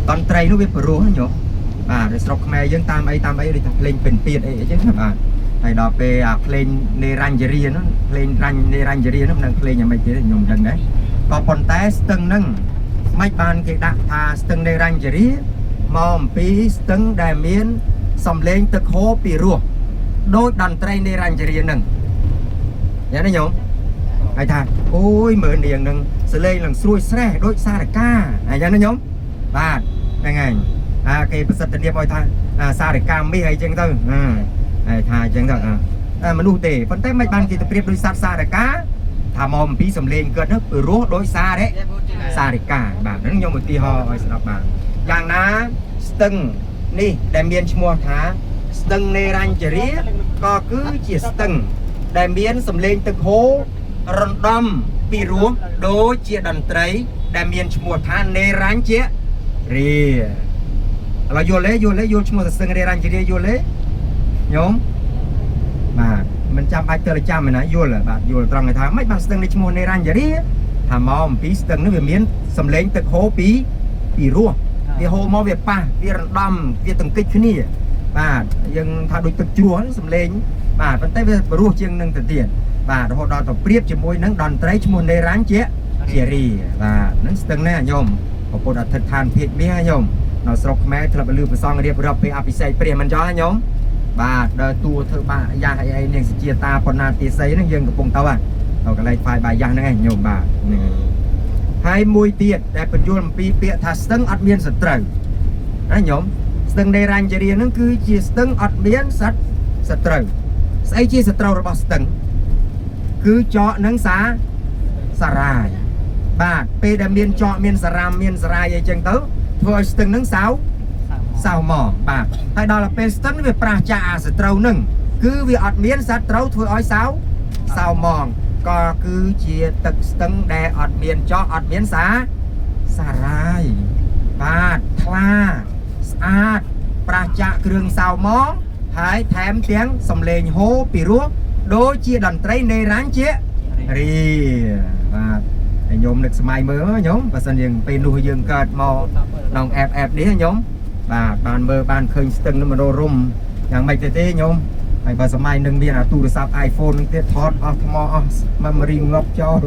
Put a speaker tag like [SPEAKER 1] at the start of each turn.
[SPEAKER 1] តន្ត្រីនោះវាព្រោះញោមបាទនៅស្រុកខ្មែរយើងតាមអីតាមអីដូចថាភ្លេងពិណពាទ្យអីអញ្ចឹងណាបាទហើយដល់ពេលអាភ្លេងនេរញ្ញរានោះភ្លេងរញ្ញនេរញ្ញរានោះមិនដឹងភ្លេងយ៉ាងម៉េចទេខ្ញុំមិនដឹងដែរក៏ប៉ុន្តែស្ទឹងហ្នឹងមិនបានគេដាក់ថាស្ទឹងនេរញ្ញរាមកអំពីស្ទឹងដែលមានសំឡេងទឹកហូរពីរោះដោយតន្ត្រីនេរញ្ញរាហ្នឹងយ៉ាងនេះញោម ហើយថាអូយមើលនាងនឹងសលេងនឹងស្រួយស្រេះដូចសារកាអញ្ចឹងណាញោមបាទហ្នឹងហើយអាគេប្រសិទ្ធនាមឲ្យថាអាសារកាមាសអីចឹងទៅអាហើយថាអញ្ចឹងទៅអាមនុស្សទេប៉ុន្តែមិនបានគេទៅប្រៀបដូចសត្វសារកាថាមកអំពីសំលេងគាត់នោះព្រោះដោយសារសារិកាបាទហ្នឹងខ្ញុំឧទាហរណ៍ឲ្យស្ដាប់បាទយ៉ាងណាស្ទឹងនេះដែលមានឈ្មោះថាស្ទឹងនេរញ្ញរាក៏គឺជាស្ទឹងដែលមានសំលេងទឹកហូរ រំដំពីរោះដូចជាតន្ត្រី ដែលមានឈ្មោះថានេរញ្ញរាឥឡូវយល់ទេយល់ទេយល់ឈ្មោះសឹងនេរញ្ញរាយល់ទេញោមបាទមិនចាំបាច់ទៅចាំឯណាយល់បាទយល់ត្រង់ថាមិនបានស្ទឹងនេះឈ្មោះនេរញ្ញរាថាមកអំពីស្ទឹងនេះវាមានសំឡេងទឹកហូរពីពីរោះវាហូរមកវាប៉ះវារំដំវាទង្គិចគ្នាបាទយើងថាដូចទឹកជ្រោះសំឡេងបាទប៉ុន្តែវារស់ជាងនឹងទៅទៀត បាទរហូតដល់ទៅប្រៀបជាមួយនឹងតន្ត្រីឈ្មោះនេរញ្ញជាជារីបាទហ្នឹងស្ទឹងណាញោមពពុទ្ធអធិដ្ឋានភិកមាសញោមនៅស្រុកខ្មែរធ្លាប់លឺប្រសងរៀបរាប់ពេលអភិសេកព្រះមិនចោះញោមបាទដើរតួធ្វើបាយ៉ាស់អីអីនាងសជាតាបណ្ណាទាស័យហ្នឹងយើងកំពុងទៅហ่ะទៅកន្លែងផ្សាយបាយយ៉ាស់ហ្នឹងឯងញោមបាទហ្នឹងហើយមួយទៀតដែលបញ្យល់អំពីពាក្យថាស្ទឹងអត់មានសត្រូវណាញោមស្ទឹងនេរញ្ញរាហ្នឹងគឺជាស្ទឹងអត់មានសត្វសត្រូវស្អីជាសត្រូវរបស់ស្ទឹង គឺចកនិងសាសារាយបាទពេលដែលមានចកមានសារ៉ាមមានសារាយអីចឹងទៅធ្វើឲ្យស្ទឹងនឹងសៅសៅមកបាទហើយដល់ទៅពេលស្ទឹងវាប្រះចាកអាសត្រូវនឹងគឺវាអត់មានសត្វត្រូវធ្វើឲ្យសៅសៅមងក៏គឺជាទឹកស្ទឹងដែលអត់មានចកអត់មានសាសារាយបាទថ្លាស្អាតប្រះចាកគ្រឿងសៅមងហើយថែមទាំងសំឡេងហូរពីរោះ ដូចជាតន្ត្រីនេរញ្ញជារាបាទហើយញោមនឹកសម័យមើលញោមបើសិនយើងពេលនោះយើងកើតមកក្នុងអែបអែបនេះញោមបាទបានមើលបានឃើញស្ទឹងនឹងមនោរមយ៉ាងម៉េចទៅទេញោមហើយបើសម័យនឹងមានអាទូរស័ព្ទ iPhone នឹងទៀតថតអស់ថ្មអស់ memory ងាប់ចោល